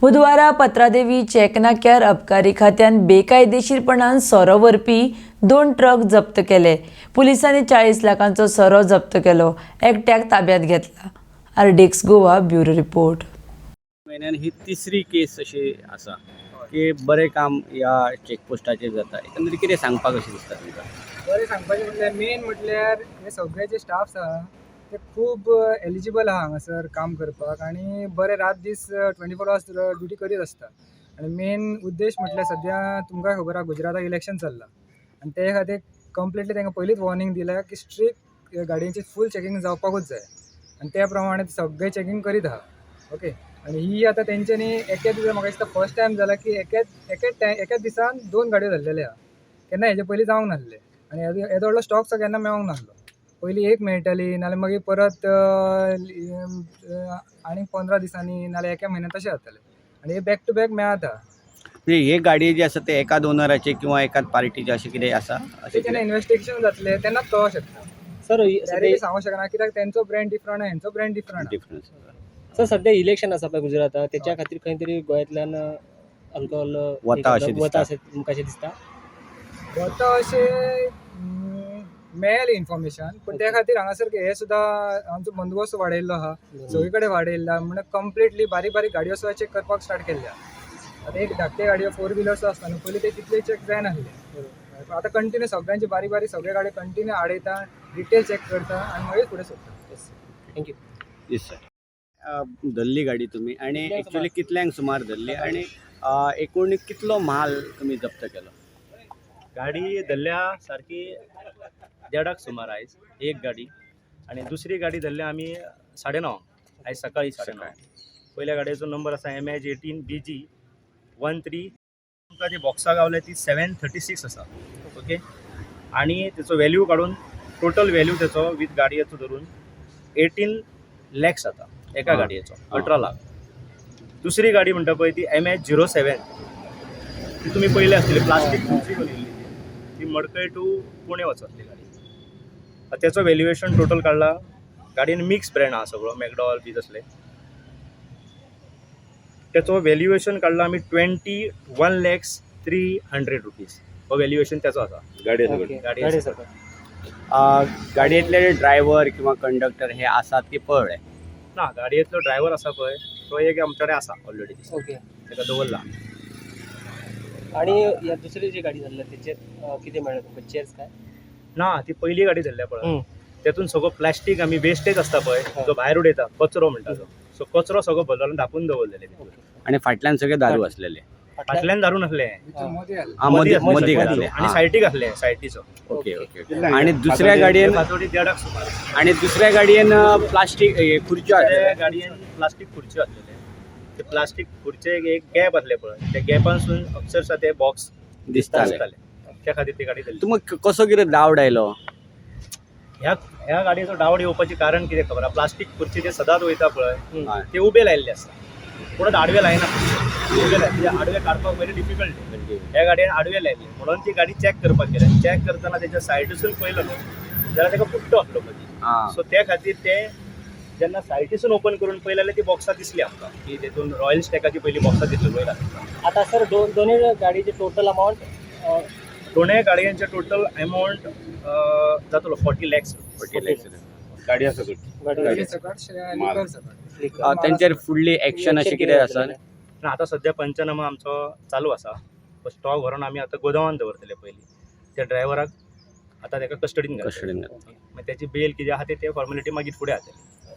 बुधवारा पत्रादेवी चेक नाक्यार अबकारी खात्यान बेकायदेशीरपणान सोरो व्हरपी 2 ट्रक जप्त केले. पुलिसांनी 40 लाखांचो सोरो जप्त केलो. एकट्याक ताब्यात घेतला. RDX Goa bureau report. म्हयन्यान ही तिसरी केस अशी आसा की बरें काम ह्या चेकपोस्टाचेर जाता. एकंदरीत कितें सांगपाक अशें दिसता तुमकां? बरें सांगपाचें म्हटल्यार, मेन म्हटल्यार हे सगळे जे स्टाफ्स आहा ते खूब एलिजिबल आहा हांगासर काम करपाक आनी बरे रात दीस 24 आवर्स ड्युटी करीत आसता. आनी मेन उद्देश म्हटल्यार सद्या तुमकां खबर आहा, गुजराताक इलेक्शन चल्लां आनी ते खातीर कंप्लिटली तांकां पयलींच वॉर्निंग दिल्या की स्ट्रिक्ट गाडयेची फूल चॅकिंग जावपाकूच जाय आनी त्या प्रमाणे सगळें चॅकिंग करीत आहा. ओके, आनी ही आतां तेंच्यांनी एकेच दिसा, म्हाका दिसता फर्स्ट टायम जाला की एकेच एकेच टायम एकेच दिसान 2 गाडयो धरलेले आहा. केन्ना हेजे पयलीं जावंक नासलें आनी येदो व्हडलो स्टॉक सो केन्ना मेळोंक नासलो. पयलीं एक मेळटाली, नाल्यार मागीर परत आनीक 15 दिसांनी, नाल्यार एका म्हयन्यान तशें जातालें आनी हे बॅक टू बॅक मेळता. म्हणजे हे गाडये जे आसा ते एकाच ओनराचे किंवा एकाच पार्टीचे अशें कितें आसा ते अशें जेन्ना कितें? इन्वेस्टिगेशन जातलें तेन्नाच कळोंक शकता. सर, डायरेक्टली सांगूंक शकना कित्याक तेंचो ब्रँड डिफरंट, हेंचो ब्रँड डिफरंट. डिफरन्स. सर, सध्या इलेक्शन आसा पळय गुजराताक, तेच्या खातीर खंय तरी गोंयांतल्यान अल्कोहोल वता अशें दिसता. वता अशें तुमकां अशें दिसता? वता अशें मेळ्ळें इन्फॉर्मेशन, पूण त्या खातीर हांगासर हे सुद्दां आमचो बंदोबस्त वाडयल्लो आहा, सगळे कडेन वाडयल्लो, म्हणून कंप्लिटली बारीक बारीक गाडयो सुद्दां चॅक करपाक स्टार्ट केल्ल्या. आतां एक धाकटे गाडयो फोर व्हिलर्स आसता न्हू, पयलीं ते तितले चॅक जायनासले. आतां कंटिन्यू सगळ्यांची बारीक बारीक सगळे गाडयो कंटिन्यू आडयता, डिटेल चॅक करता आनी मागीर फुडें सोडटा. Thank you. Yes sir. धरली गाडी तुमी आनी एक्चुअली कितल्यांक सुमार धरली आनी एकूण कितलो म्हाल तुमी जप्त केलो? गाडी धरल्या सारकी देडाक सुमार आयज एक गाडी आनी दुसरी गाडी धरल्या आमी 9:30 आयज सकाळी 9:30. पयल्या गाडयेचो नंबर आसा MH 18 BG 13. तुमकां जी बॉक्सां गावल्या ती 736 आसा. ओके, आनी तेचो वेल्यू काडून टोटल वेल्यू तेचो वीथ गाडयेचो धरून 18 लॅक्स जाता एका गाडयेचो, 18 लाख. दुसरी गाडी म्हणटा पळय ती MH 07, ती तुमी पयली आसतली, प्लास्टीक खुर्ची घेवन येयल्ली ती मडकय टू पुणे वचतली गाडी. तेचो वेल्युएशन टोटल काडला, गाडयेन मिक्स ब्रँड आहा सगळो, मॅकडॉल बी तसले. तेचो वेल्युएशन काडला आमी 21 लॅक्स 300 रुपीज हो वेल्युएशन तेचो आसा. गाडये गाडये. सकट. गाडयेंतले ड्रायव्हर किंवा कंडक्टर हे आसात की पळ्ळे? ना, गाडयेंतलो ड्रायव्हर आसा पळय तो एक आमच्या कडेन आसा ऑलरेडी, ताका दवरला. आणि ह्या दुसरी जी गाडी धरल्या तेचेर कितें मेळ्ळें तुमकां, चेर्स काय? ना, ती पयली गाडी धरल्या पळय तेतून सगळो प्लास्टीक आमी वेस्टेज आसता पळय जो भायर उडयता, कचरो म्हणटा तो, सो कचरो सगळो भरलो आनी धापून दवरलेले. आनी फाटल्यान सगळे दारू आसलेले? फाटल्यान दारू नासले. मदीं मदीं घातले आनी सायटीक आसले, सायटीचो. ओके ओके आनी दुसऱ्या गाडयेन? फातोडी देडाक सुमार. आनी दुसऱ्या गाडयेन प्लास्टीक खुर्च्यो आसलेले? गाडयेन प्लास्टीक खुर्च्यो आसलेले. ते प्लास्टीक खुर्चेक एक गॅप आसले पळय, त्या गॅपानसून अक्षरशः ते बॉक्स दिसताले. त्या खातीर ती गाडी धरली. तुमकां कसो कितें डावट आयलो? ह्या ह्या गाडयेचो डावट येवपाचें कारण कितें खबर आहा? प्लास्टीक खुर्ची जे सदांच वयता पळय ते उबे लायिल्ले आसता, पूण आडवे लायना, उबे लायले, आडवे काडपाक व्हेरी डिफिकल्ट. ह्या गाडयेन आडवे लायले म्हणून ती गाडी चॅक करपाक गेले. चॅक करतना तेच्या सायडीसून पळयलो न्हू जाल्यार ताका पुट्टो आसलो मदीं. सो त्या खातीर ते जेन्ना सायडीसून ओपन करून पळयलें जाल्यार ती बॉक्सां दिसली आमकां की तेतून रॉयल स्टॅकाची पयलीं बॉक्सां दिसली वयर आसता. आता सर, दोनूय गाडीचे टोटल अमावंट? दोनूय गाडयांचे टोटल अमावंट जातलो 40 लॅक्स. 40 लॅक्स. गाडी सकट. गाडये सकट, लिकर सकट. तेंचेर फुडली एक्शन अशें कितें आसा? ना, आतां सद्या पंचनामा आमचो चालू आसा. स्टॉक व्हरून आमी आतां गोदामान दवरतले पयलीं. त्या ड्रायव्हराक आतां ताका कस्टडीन घातले. कस्टडीन घातले. मागीर त्याची बेल कितें आहा ते फॉर्मेलिटी मागीर फुडें जातली.